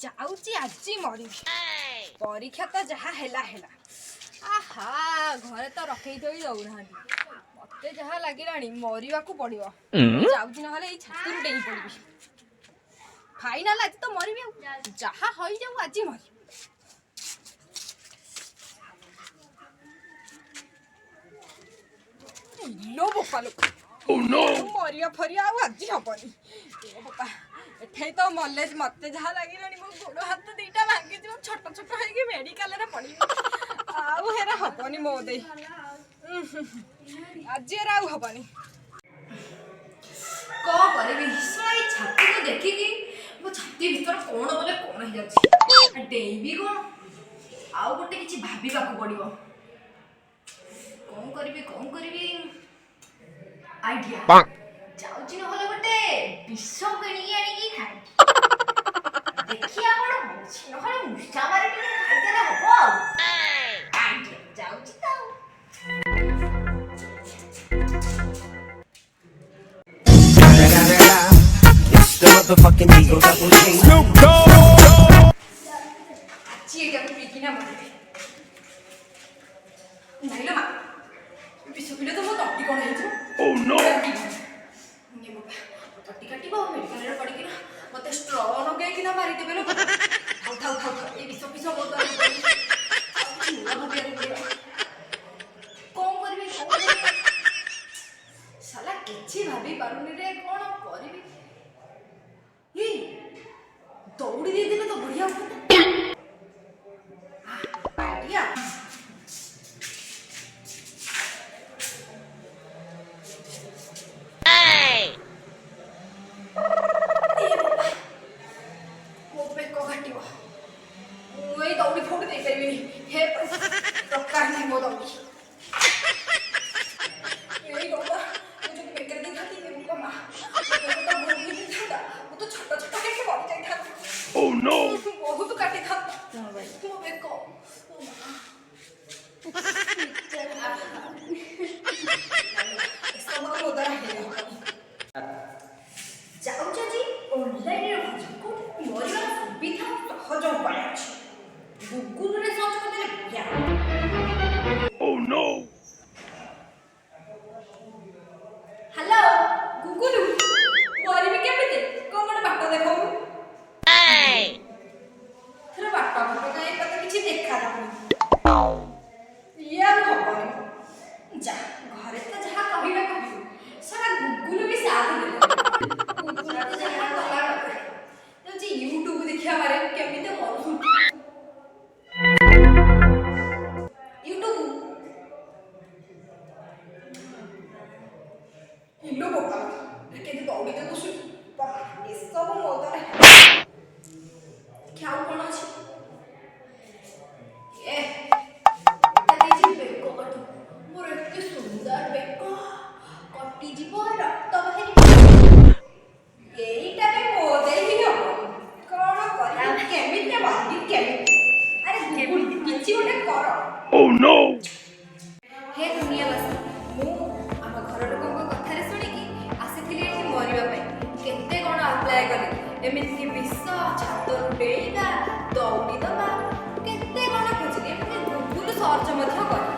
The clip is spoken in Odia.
ଯାଉଛି ଆଜି ମରିବି। ପରୀକ୍ଷା ତ ଯାହା ହେଲା ହେଲା। ଆହା, ଘରେ ତ ରଖେଇ ଥୋଇ ଦଉନାହାନ୍ତି। ମତେ ଯାହା ଲାଗିଲାଣି ମରିବାକୁ ପଡିବ। ଯାଉଛି, ନହେଲେ ଏଇ ଛାତରୁ ଡେଇଁ ପଡିବି। ଫାଇନାଲ, ଆଜି ତ ମରିବି ଆଉ ଯାହା ହେଇଯାଉ, ଆଜି ମରିବି। ଇଲୋ ବୋପା ଲୋ, ମରିବା ଫରିବା ଆଉ ଆଜି ହବନି। ଏ ବୋପା, ଏଠେଇ ତ ମଲେ ମତେ ଯାହା ଲାଗିଲାଣି ମୋ ଗୋଡ଼ ହାତ ଦିଟା ଭାଙ୍ଗିଯିବ, ଛୋଟ ଛୋଟ ହେଇକି ମେଡିକାଲରେ ପଡ଼ିବି। ଆଉ ହେରା ହବନି ମୋ ଦେଇ। ଆଜି ଏରା ଆଉ ହବନି। କଣ କରିବି ଶଳା? ଏଇ ଛାତିକୁ ଦେଖିକି ମୋ ଛାତି ଭିତରେ କଣ ବୋଲେ କଣ ହେଇଯାଉଛି। ଡେଇଁବି କଣ? ଆଉ ଗୋଟେ କିଛି ଭାବିବାକୁ ପଡିବ। କଣ କରିବି, କଣ କରିବି? ଆଇଡିଆ! ଯାଉଛି, ନହେଲେ ଗୋଟେ ବିଷ କିଣିକି ଆଣିକି ଖାଇବି, ଦେଖିବା କଣ ହଉଛି। ନହେଲେ ମୂଷା ମାରି ଟିକେ ଖାଇଦେଲେ ହବ। ଆଉ ଆଇଡିଆ, ଯାଉଛି ତ ଆଉ। It's the motherfucking Eagle Double G. ଆଜି ଏଇଟାକୁ ପିଇକିନା ମରିବି। ନାଇଁଲୋ ମା, ବିଷ ପିଇଲେ ତ ମୋ ତଣ୍ଟି କଣ ହେଇଯିବ। ନେ ବାବା, ମୋ ତଣ୍ଟି କାଟିବ, ମେଡିକାଲରେ ପଡ଼ିକିନା ମତେ ଷ୍ଟ୍ର ଲଗେଇକିନା ମାରିଦେବେ ଲୋ। ଥାଉ ଥାଉ ଥାଉ ଥାଉ, ଏଇ ବିଷ ଫିଷ ମୋ ଦ୍ୱାରା ହବନି। ଆଉ କିଛି ନୂଆ ଭାବିବାକୁ ପଡ଼ିବ। କଣ କରିବି, କଣ କରିବି? ଶାଲା, କିଛି ଭାବି ପାରୁନି ରେ, କଣ କରିବି? ଏଇ ଦୌଡ଼ି ଦେଇଦେଲେ ତ ବଢିଆ ହୁଅନ୍ତା। ଆଇଡିଆ! ଏ ବାବା, ମୋ ବେକ କାଟିବ। ମୁଁ ଏଇ ଦଉଡ଼ି ଫଉଡ଼ି ଦେଇପାରିବିନି। ହେ ପ୍ରଭୁ, ଦରକାର ନାହିଁ ମୋ ଦଉଡ଼ି। ଏଇ ବାବା, ମୁଁ ଯଦି ବେକରେ ଦେଇଥାନ୍ତି, ଏ ବୋପା ମା, ମୋ ବେକ ତ ଭୁଲ ହେଇଯାଇଥାନ୍ତା। ମୁଁ ତ ଛୋଟ ଛୋଟ ହେଇକି ମରି ଯାଇଥାନ୍ତି। ବହୁତ କାଟିଥାନ୍ତା ମୋ ବେକ। ଓ ମା, ଏସବୁ ମୋ ଦ୍ୱାରା ହେଇ ହବନି। ଯାଉଛି, ଆଜି ଅନଲାଇନରେ ଖୋଜିବି କୋଉଠି ମରିବାର ସୁବିଧା ସହଜ ଉପାୟ ଅଛି। ଗୁଗୁଲରେ ସର୍ଚ୍ଚ କରିଦେଲେ ବଢିଆ ହବ। Oh no! Hello Google, ମରିବି କେମିତି, କଣ ଗୋଟେ ବାଟ ଦେଖାଉନୁ। ଏଥର ବାଟ ଫାଟ କାହିଁ ତ କିଛି ଦେଖାଯାଉନି। ଇଏ ଆଉ ହବନି। ଯା, ଘରେ ତ ଯାହା କହିବେ କହିବେ, ସାରା ଗୁଗୁଲ ବି ସାଥ ଦେଲା। ଗୁଗୁଲ ତ ଯାହା କଲା କଲା। ଯାଉଛି ୟୁଟ୍ୟୁବ ଦେଖିବା ମାରେ କେମିତି ମରୁଛନ୍ତି। ୟୁଟ୍ୟୁବ। ଇଲୋ ବୋପା, କେମିତି ଦୌଡ଼ି ଦେବୁ। ଏସବୁ ମୋ ଦ୍ୱାରା ଆଉ କଣ ଅଛି? ଏ ଏଟା ଦେଇଛି ବେକ କାଟୁ। ମୋର ଏତେ ସୁନ୍ଦର ବେକ କଟିଯିବ, ରକ୍ତ ବାହାରିବ। ଏଇଟା ବି ମୋ ଦେଇ ହିଁ ହବନି। କଣ କରିବି? କେମିତି ମରିବି, କେମିତି? ଆରେ ଗୁଗୁଲ, କିଛି ଗୋଟେ କର। Oh no! ହେ ଦୁନିଆବାସୀ, ମୁଁ ଆମ ଘର ଲୋକଙ୍କ କଥାରେ ଶୁଣିକି ଆସିଥିଲି ଏଠି ମରିବା ପାଇଁ। କେତେ କ'ଣ ଆପ୍ଲାଏ କଲି, ଏମିତି ବିଷ, ଛାତରୁ ଡେଇଁବା, ଦୌଡ଼ି ଦେବା, କେତେ କ'ଣ ଖୋଜିଲି। ଏମିତି ଗୁଗୁଲ ସର୍ଚ୍ଚ ମଧ୍ୟ କଲି।